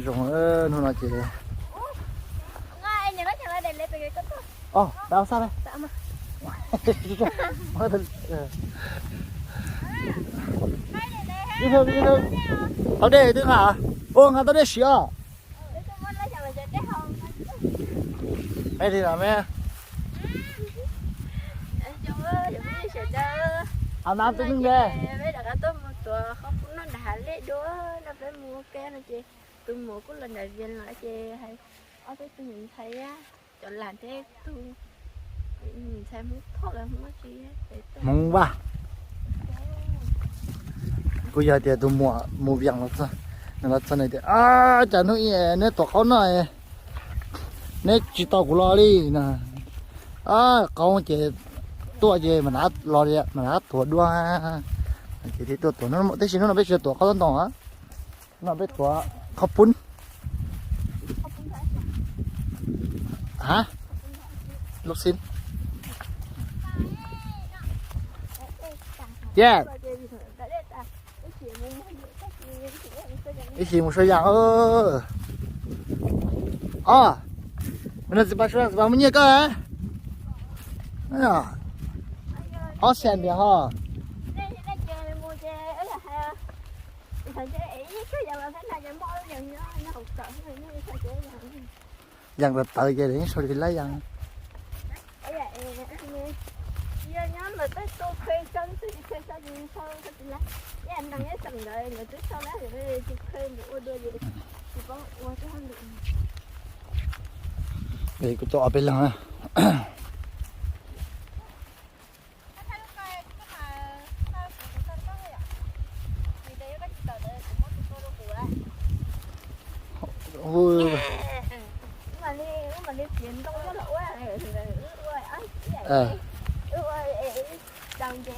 Zoo, hnub no ces, o, tau xa. Tau dej twb nqa, ua nqa tau dej siav. Li no me. Av nav tus neeg de. Peb rov qab tuaj mus tuav qhob poob noj nram hav lej dua no, peb mus ua ke no ces tus muam kuj los nram Vias lawm ces hais ob peb tus niam ntxhais, cov lam thiab tus niam ntxhais Hmoob Thoj los Hmoob tsis, Hmoob Vaj. Kuj yog tias tus muam mus Vias los txog, nws los txog nws tias, cas hnub ib neb tuav qhob noj, neb tsis tos kuv los li no. Qoob ces tuaj ces mam rov los li, mam rov tuav dua. Ces thiaj tuaj tuav, tab sis hnub no peb tsis tuav qhob ntoo, no peb tuav qhob poob. Hab, lub xib. Ib chim mus sau yas. O, txiv pas, txiv pas muaj nyiaj koj. Ob xees ntiag ho. Yas tawv tawv ces sau li laib yas. Kuv tuaj ob peb leeg na.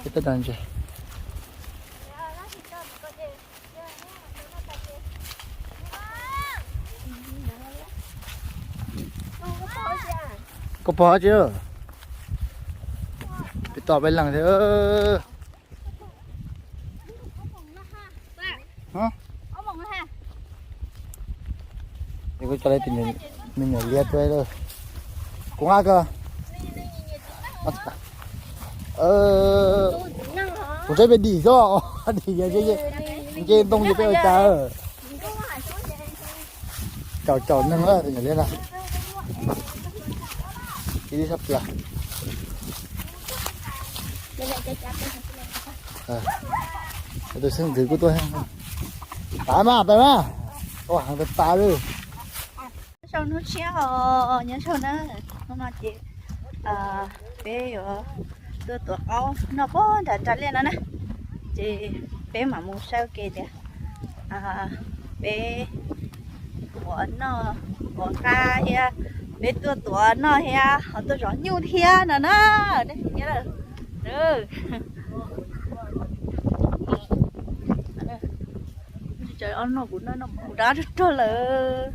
Ib teg dag ntses. Koj pog tsis, peb tom peb leeg thiab. Kuv coj li tus me nyuam liab tuaj lawm. Kuv nqa koj. Kuv tseem pem dim xwb, dim nce ntoo ces peb ua cas. Caum caum neeg tus nyuam liab na. Ib lub sab plaws. Tus xeeb ntxwv kuj tuaj. Pab mas, pab mas. Ua heev tas tas li. Nyob zoo hnub tshiab os, nyob zoo na. Hnub no ces peb yuav tuaj tuav qaub noj pog nram nram liaj no na. Ces peb mam mus saib ua ke tias peb tuav noj, tuav nqa thiab, peb tuaj tuav noj thiab ho tuaj zov nyuj thiab no na. Nyob zoo ob noj kuv noj, kuv dab rog rog lawm.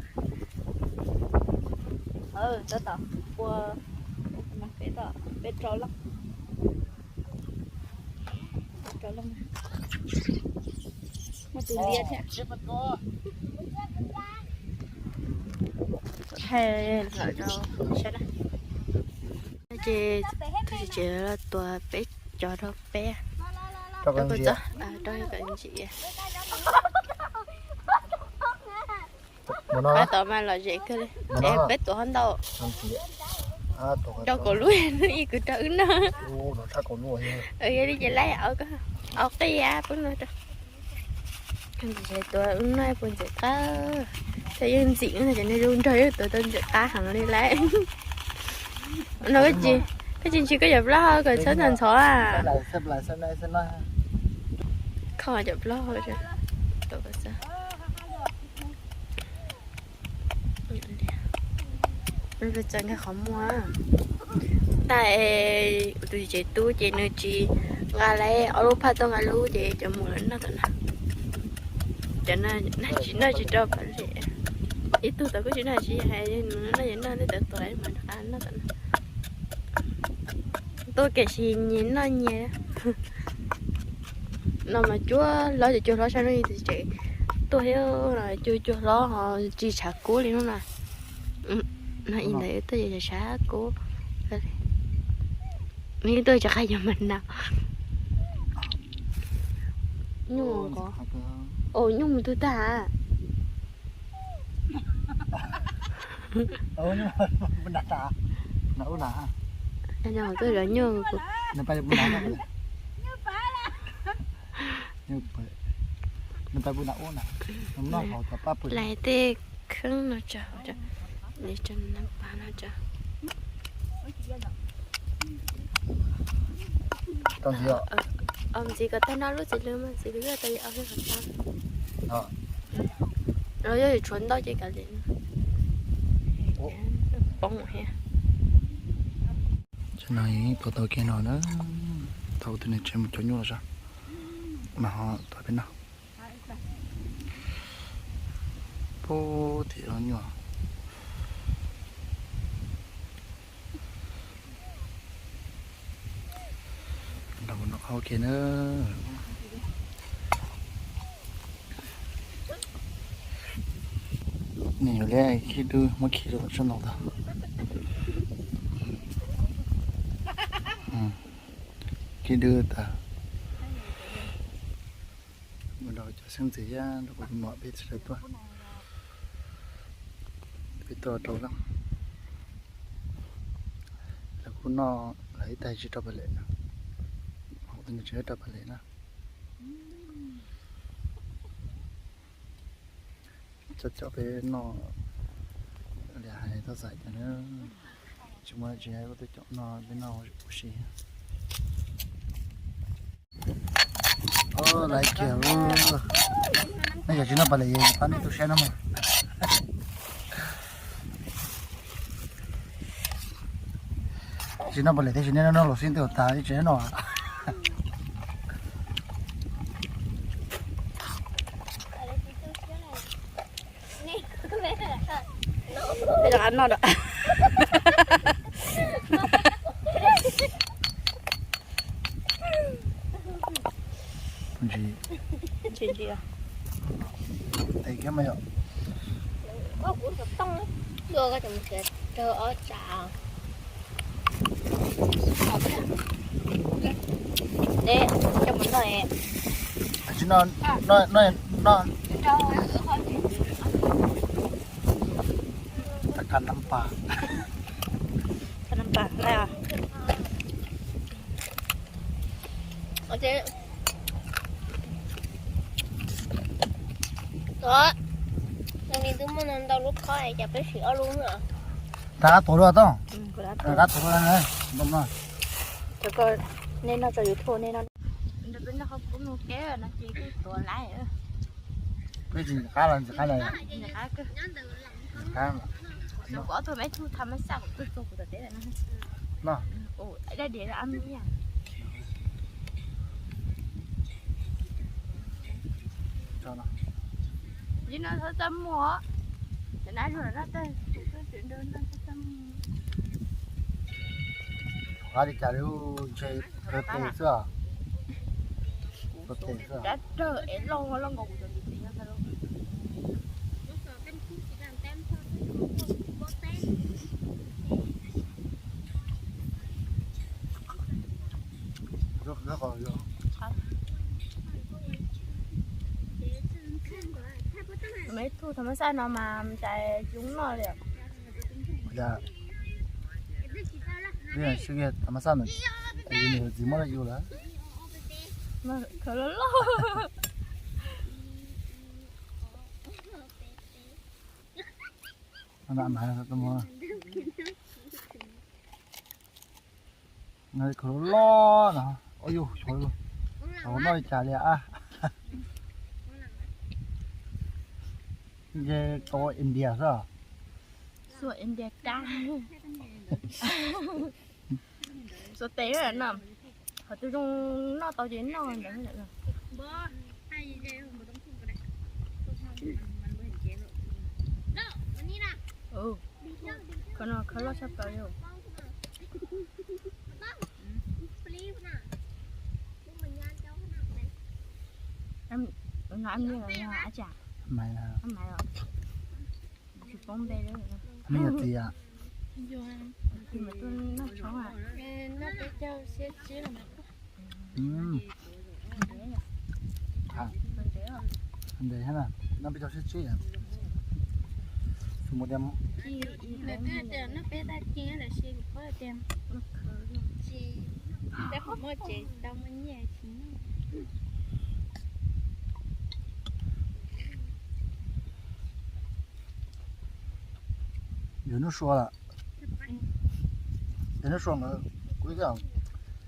Tab tom ua, peb rau loj, rau loj, muaj tus liab thiab. Hais lawm rau saib na. Ces tus tsev los tuav peb cov rau peb, rau kom ntsim. Pab tom mas lom zem kawg li. Es peb tuav ho ntau. Rau kaum lub, ib kwv rau wb noj. Yog li ces laib au qij pub no rau. Tuav wb noj puas ntxim qab. Thaum yeej ntxim no ces nws zoo nraug, yeej tuav tau ntxim qab heev li lauj. No koj tsis ntsib koj cov plaub hau kom txhob ntxhov ntxhov. Kho cov plaub hau. Txawm nqa qhov muag. Tais, kuv tus tsev tub ces nws tsis nqa li ob lub phaj tuaj nqa lub ces cov mus lawv noj tom no. Cov no tsis noj tsis rau pam li. Ib tug tom kuj tsis noj tsis hais noj, noj tej tawv tuav mas noj tom no. Tuaj kev sis nyias noj nyias. No mas cuag hlob ces cuag hlob sab no tus tsev. Tuaj thiab, cua cua hlob ho tsis tshav kub li no na. No ib ntawd tuaj ces tshav kub. Nws tuaj tsis qab yog mas nag. Nyuj ko, nyuj mus twg tag? Tuaj zov nyuj. Lais tej kheeb no tso, li tso nab pas no tso. Ntxiv kom tag no lub txiv lws mas txiv lws tau ob lub hov tag. Los yog tshuav ntau ces kav liam. Poob thiab. Tsam no tuav tau kiag no na, tau tus niam tsev mus cov nyuj los tso, mas ho tuav peb noj. Pub tim nyuj. Nrog mus noj qhov ua ke na. Nws yuav liab khib dub muab khi rau tom tsob ntoo tag. Khib dub tag. Mus nrog cov xeeb ntxwv thiab nrog kuv tus muam peb txhua tus tuaj. Peb tuaj rau lawm. Lawv kuj noj lawv ib tag tsis rau pam lem. Tus niam tsev rau pam lem na. Cov cov peb noj li hais tau xaim cov na. Tsis muaj tsis hais kuv twb cov no peb noj ua si. Laiv kiag. Nej yog tsis noj pam lem pab nej tu siab no mas. Tsis noj pam lem thiab tsis nej noj los sib ntiag tas ib tsev no. Peb rov qab noj dua. Ntsis, ntsis, ntsis. Tes kiag mas yom. Dua koj cov mus tsev rau ob tsam. Deb, coj mus noj. Tsis noj, noj, noj, noj. Tag kab nab pas. Kab nab pas na. Nws twb muaj ntau lub khob, cas peb siv ob lub na. Rov qab tuav dua tau. Rov qab tuav dua na. Cov ko nej noj tso YouTube nej noj. Peb tsis nyiam qab los ntxim qab los. Nws kuv ob tug meb tug tham mas xaj kuv tug tug kuv tom teb no. Dab diam ab mi. Li no txhob txaj muag, cov nab zug no txhob txaj muag. Qab li cas li ntshe protein xwb. Protein xwb. Dab rawg es loj loj nkaus kuv cov tis txiv no. Meb tug tham mas xaj no mas cais coob noj li. Sib tham mas xaj no, kuv yus niam yus txiv muab rau yus lawm. Khawv loj loj. Khawv loj loj no, ua yus xyov noj li cas li a. Nce tau India xwb. Xuas India kab. Xuas tes no, qhov twg zoo noj tau ces noj ntawd. Khawv no khawv loj tshaj plaws li. Ab, no ab mi los yog ab tsi? Maiv, tsis paub npe li. Me nyuam txiv a? Noj peb caug siab tsib los mas. Ntev thiab na, noj peb caug siab tsib. Tus mus tias, noj peb tag kis lawm sis kuv paub tias tsis, peb qhov muaj tsev tau muaj nyiaj tsis noj. Yuav nub sua lawm. Yog nub sua nkawd kuv twb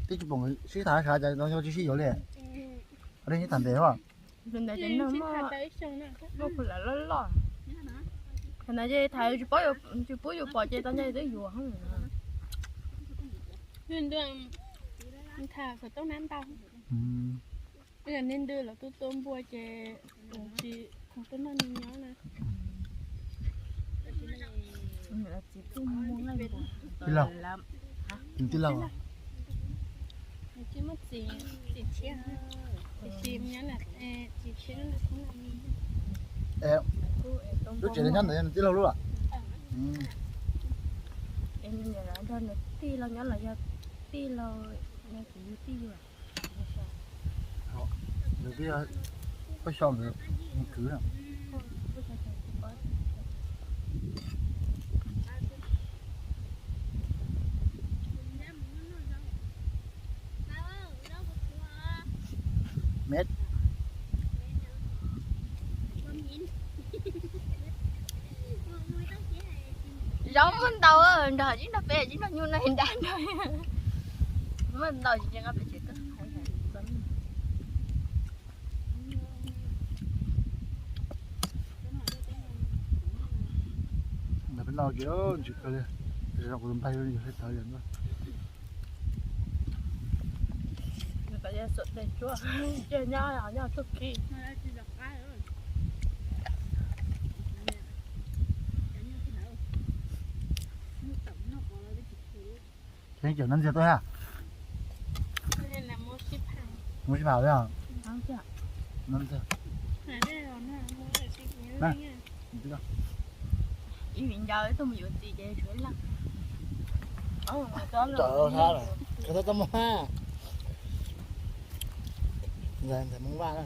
tsis pom nkawd sib tham sav cas tau nco tsis sib yuav li. Qhov dej nyob tag ntev os. Ntawd ces nag muaj, muaj kuv lam loj loj. Thaum ntawd ces tham tsis pub yus pom ces tau nco twb yuav. Tham xov tooj nab ntau. Ib yam li ntawd los tus tua npua ces tsis tuaj noj nws nyob na. Tij laug, tij laug. Lub tsev nyob ntawd tij laug lub a? Nrog nws tij laug nyob los yog tij laug, nws kuv yug tij yug. Nws twb yog pab xyov nws kwv na. Meb. Zaub muaj ntau, nrog tsis nrog peb tsis nrog nyuj no nrog nrog. Muaj ntau tsis nqa peb tsev tuaj. Peb noj ces ntsis kawg li, kuv tus nplaig yus hais tawv yom. Nws tau yog xuam tes tsuag, ces nyob nyob tug kis. Ces cov no ntxiag tuaj ha. Mus sib pham li os. Ib viv ncaus tuaj mus yuav txiv ces tshuav ib leeg. Kawg tau tau mus ha. Ntxhais Hmoob Vaj na,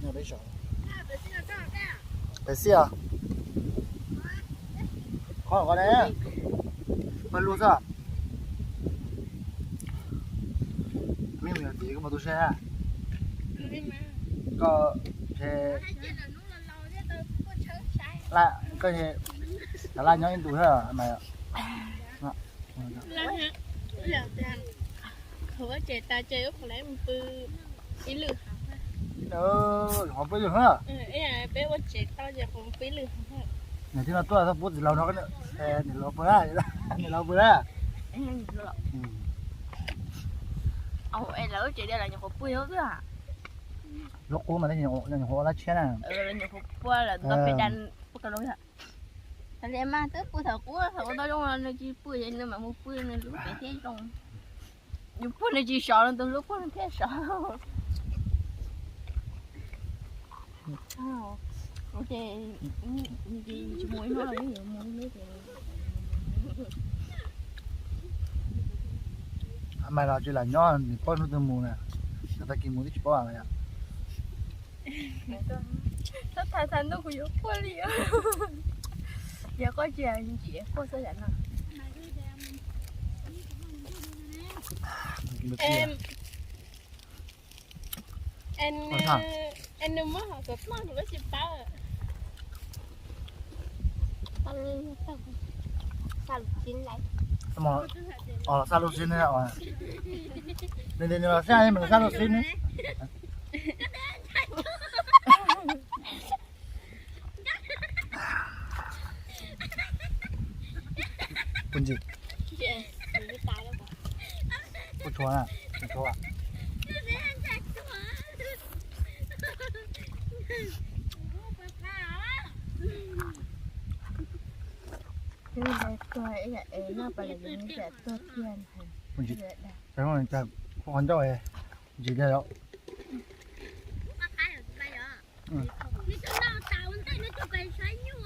nyob peb saum. Pem xiab os. Qhov ko ne, pawg lug xwb. Me nyuam txiv koj puas tu siab? Koj, koj, Laj nyob ib ntus thiab mas. Ua ces tas ces wb qhov lawv mus pw ib lwm hov. Qhov pw ib lwm hov. Peb ua tsev tau ces qhov pw ib lwm hov. Nws thiaj no tuaj txhob pub txiv laus no, niam laus pw na, niam laus pw na. Lawv ua tsev tias lawv nyuam qhuav pw xwb. Lub qub mas nyuam qhuav ua lab tshiab na. Lawv nyuam qhuav pw lawm nto pem das pub ka loo yom. Thaum li mas twb pw thaum qub, thaum ua tau zoo los nws tsis pw ces nws mam mus pw nws lub pem thiab zoo. Yus pw nws tsis sov los tus hlub pw nws thiaj sov. Ces tsis mus ib hnub los yuav mus ib hnub ces. Mas los tsis lam nyob nws paub hnub twg mus na, tag kis mus twb tsis paub yom. Txhob tham tham ntuj kuv yuav quaj li. Yog koj tsis ntsim quaj xwb yam no. Es nws muab hom xov tooj kuv lub tsis paub. Xa lub xib ne, nws nws los xa, nws xa lub xib ne. Kuv ntsis. Kuv tshuav na, kuv tshuav. Tuag ib yam es noj pas lawm yus mus tsam tuag kiag. Kuv ntsis, kuv qhov ncauj ntsis kiag yom. Pais saib nyuj.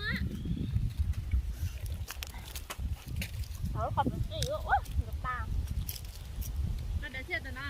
Qhov pes xwb ua ua pa. Ua no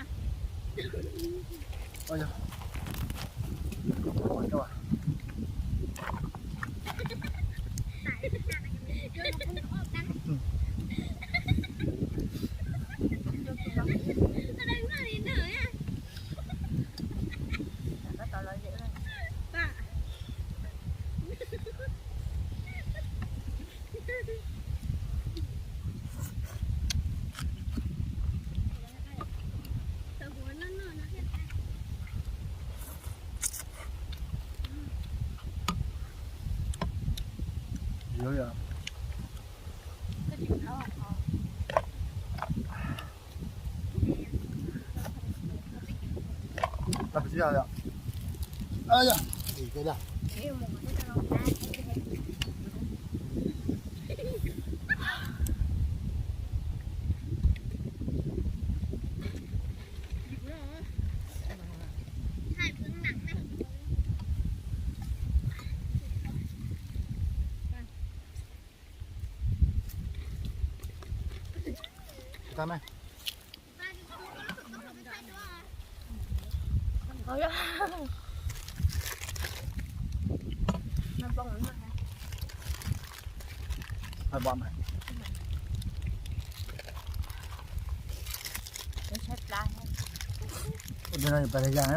pas yas,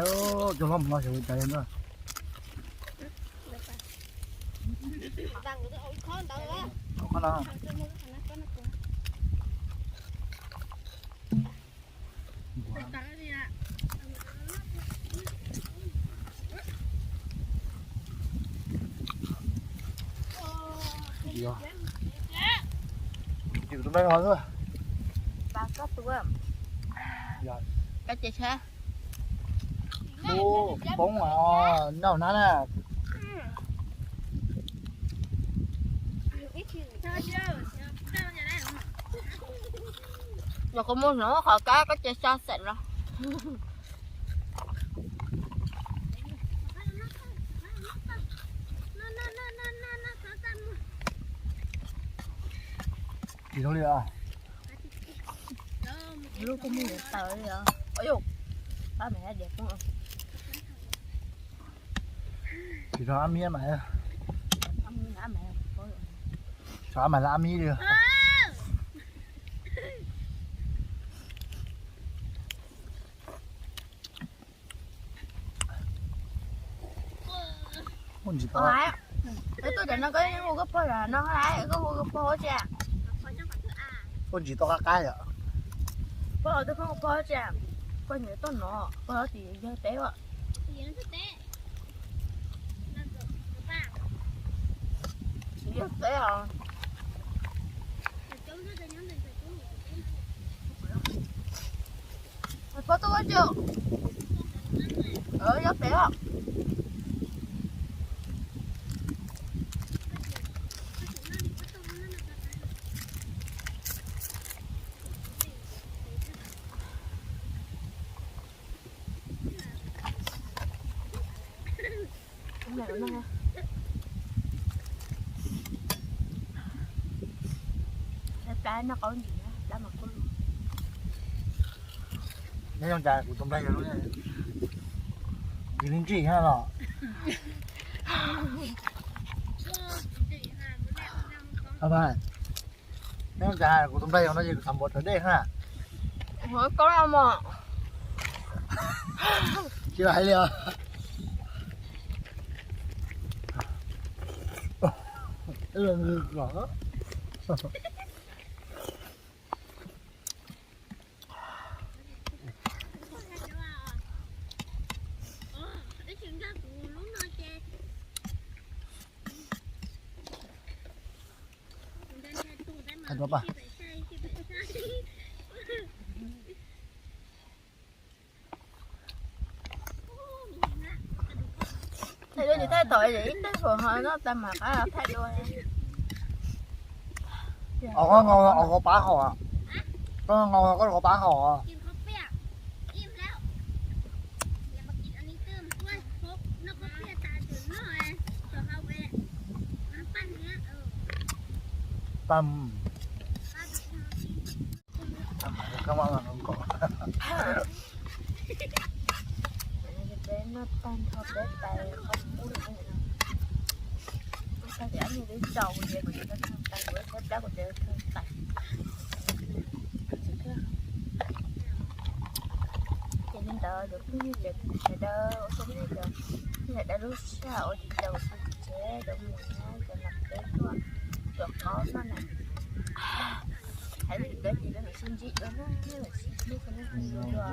cov hlob mus no xyov tas li ntawd. Tus nplaig ho xwb. Koj ces sab. Poob noj nab na. Yog kuv mus hnov qhov kab koj ces sab xeem los. Tsis zoo li os. Lub kuj muaj yuav taws li os. Ua yuj, pab mas diam poob. Tsis zoo ab mib mas. Tsis zoo ab mas la ab mib li. Muaj ntsis tau. Tuaj cov no koj hu koj pog no, koj hu koj pog ua tsi? Muaj ntsis tau qab qab yom. Pog twb koj pog tsi? Koj nyiam tuaj no, pog tsis yog teb os. Tsis yog teb os. Pog tuaj ua tsi? Yog pem os. Plab noj qaub ntsig, plab mas kub. Nyob zoo cas kuv tus nplaig yog lub, ntsig li ntsig ha los. Nyob zoo cas kuv tus nplaig yog no ces kuv xav npaum raws dej ha. Koob mos. Tsis hais li os. Hais rau pab. Thaij dua ces thaij tau ib teg hauv no tas mam qab thaij dua. Os, koj nkaus, os, koj pab haus. Koj nkaus, koj pab haus. Im lawm. Ua ib pliag tas tseem noj, tseem haus es. Pam. Peb noj tag nrho peb tais qhov qub no. Kuv xav tias ob niag twb tsaus ces kuv tsis tau thau tais, kuv txhawb plab kuv tsis tau thau tais. Ces li ntawd cov phooj ywg sawv daws, ua tsaug nej cov, nej sawv daws lub sij hawm uas tsis tau kuv tus tsev rau mus na, cov nam peb tuaj tuam qab no na. Hais li ntawd ces lawv mam sib ntsib dua na, lawv sib ntsib dua.